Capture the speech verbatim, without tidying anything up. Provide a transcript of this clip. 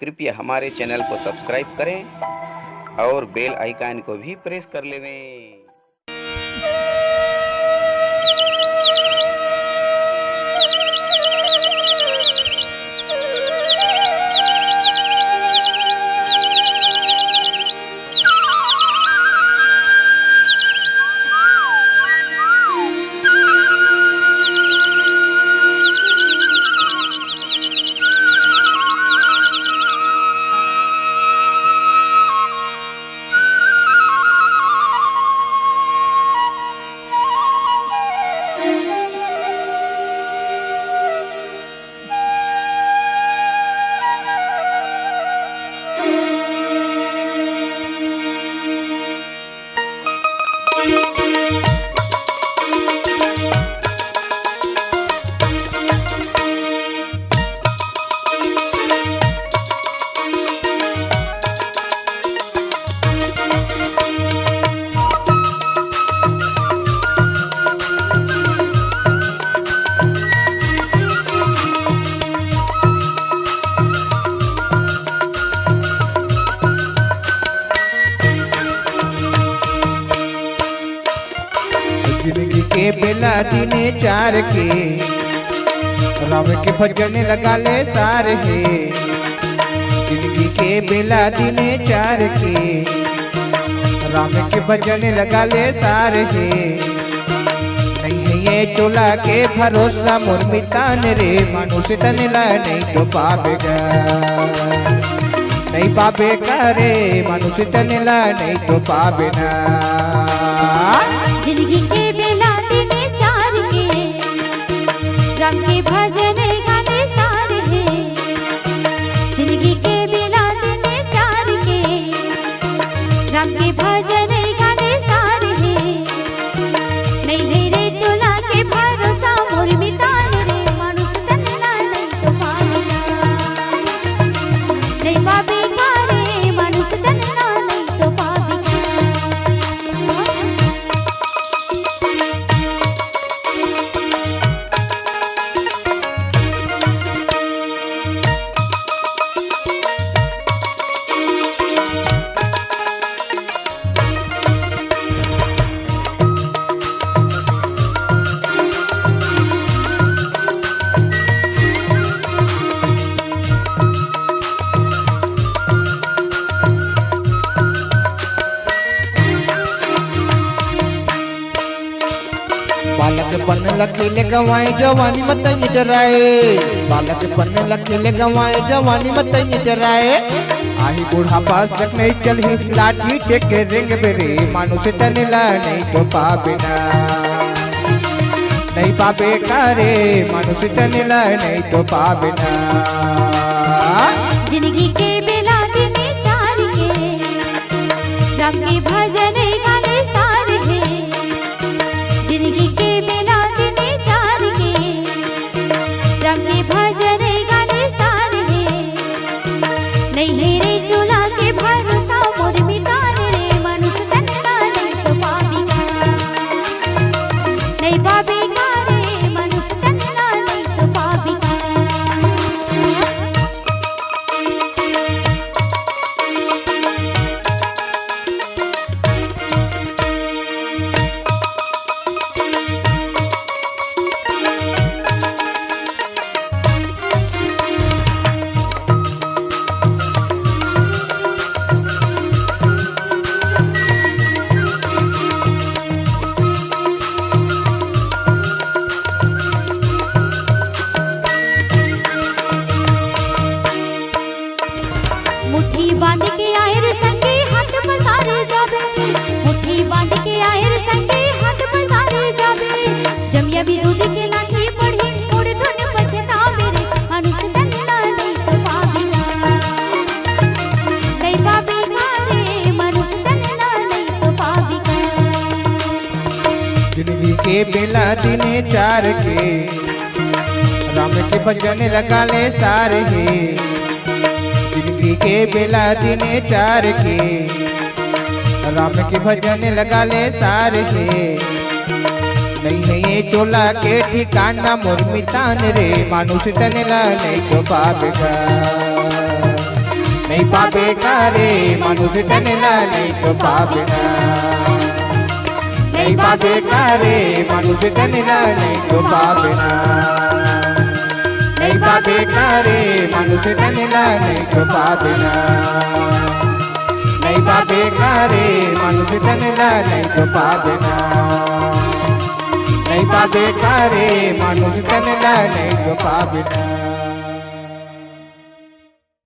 कृपया हमारे चैनल को सब्सक्राइब करें और बेल आइकन को भी प्रेस कर लेवें। जिंदगी के बेला दिने चार के, राम के भजन लगा ले सार हे। जिंदगी के बेला दिने चार के, राम के भजन लगा ले सार हे। नहीं है ये चोला के भरोसा मोर मितान रे, मानुष तन ला नहीं तो पाबेगा। नहीं पाबे का रे, मानुष तन ला नहीं तो पाबे ना। जिंदगी के बेला दिने चार के, राम के भजन गाले सार हे। जिंदगी के बेला दिने चार के, राम के भजन गाले सार हे। नहीं है रे चोला के भरोसा मोर मितान रे, मानुष तन ला नहीं तो पाबे ना। नहीं पाबे का रे, मानुष तन ला नहीं तो पाबे ना। बालक बन लखिले गंवाए जवानी मत निजराए। बालक बन लखिले गंवाए जवानी मत निजराए। आही बुढ़ापा सक नहीं चलही लाठी टेक के रेंगबे रे, मानुष तन ला नहीं तो पाबे ना। नहीं पाबे का रे, मानुष तन ला नहीं तो पाबे ना। जिंदगी के बेला दिने चार के, राम के भजन गाले सार हे। जिंदगी के बेला दिने चार के, राम के भजन गाले सार हे। नहीं है रे चोला के भरोसा मोर मितान रे, मानुष तन ला नहीं तो पाबे का। नहीं पाबे का रे, मानुष तन ला नहीं तो पाबे का। मुट्ठी बांध के आए रे संगी, हाथ पसारे जाबे। मुट्ठी बांध के आए रे संगी, हाथ पसारे जाबे। जमिया भी दूध के लाठी पड़ी, मुड़ धुन पछतावे रे, मानुष तन ला नहीं तो पाबे ना। नहीं पाबे का रे, मानुष तन ला नहीं तो पाबे का। जिंदगी के बेला दिने चार के, राम के भजन लगा ले सार हे। जिंदगी के बेला दिने चार के, राम के भजन लगा ले सार हे। नहीं है ये चोला के ठिकाना मोर मितान रे, मानुष तन ला नहीं तो पाबे का। पाबे का रे मनुष्य तन ला, नहीं तो पाबे ना। नहीं पाबे का रे मनुष्य तन ला, नहीं तो पाबे ना। नहीं पाबे का रे मनुष्य तन ला, नहीं तो पाबे ना। नहीं पाबे का रे मनुष्य तन ला, नहीं तो पाबे ना। नहीं पाबे का रे मनुष्य तन ला, नहीं तो पाबे ना।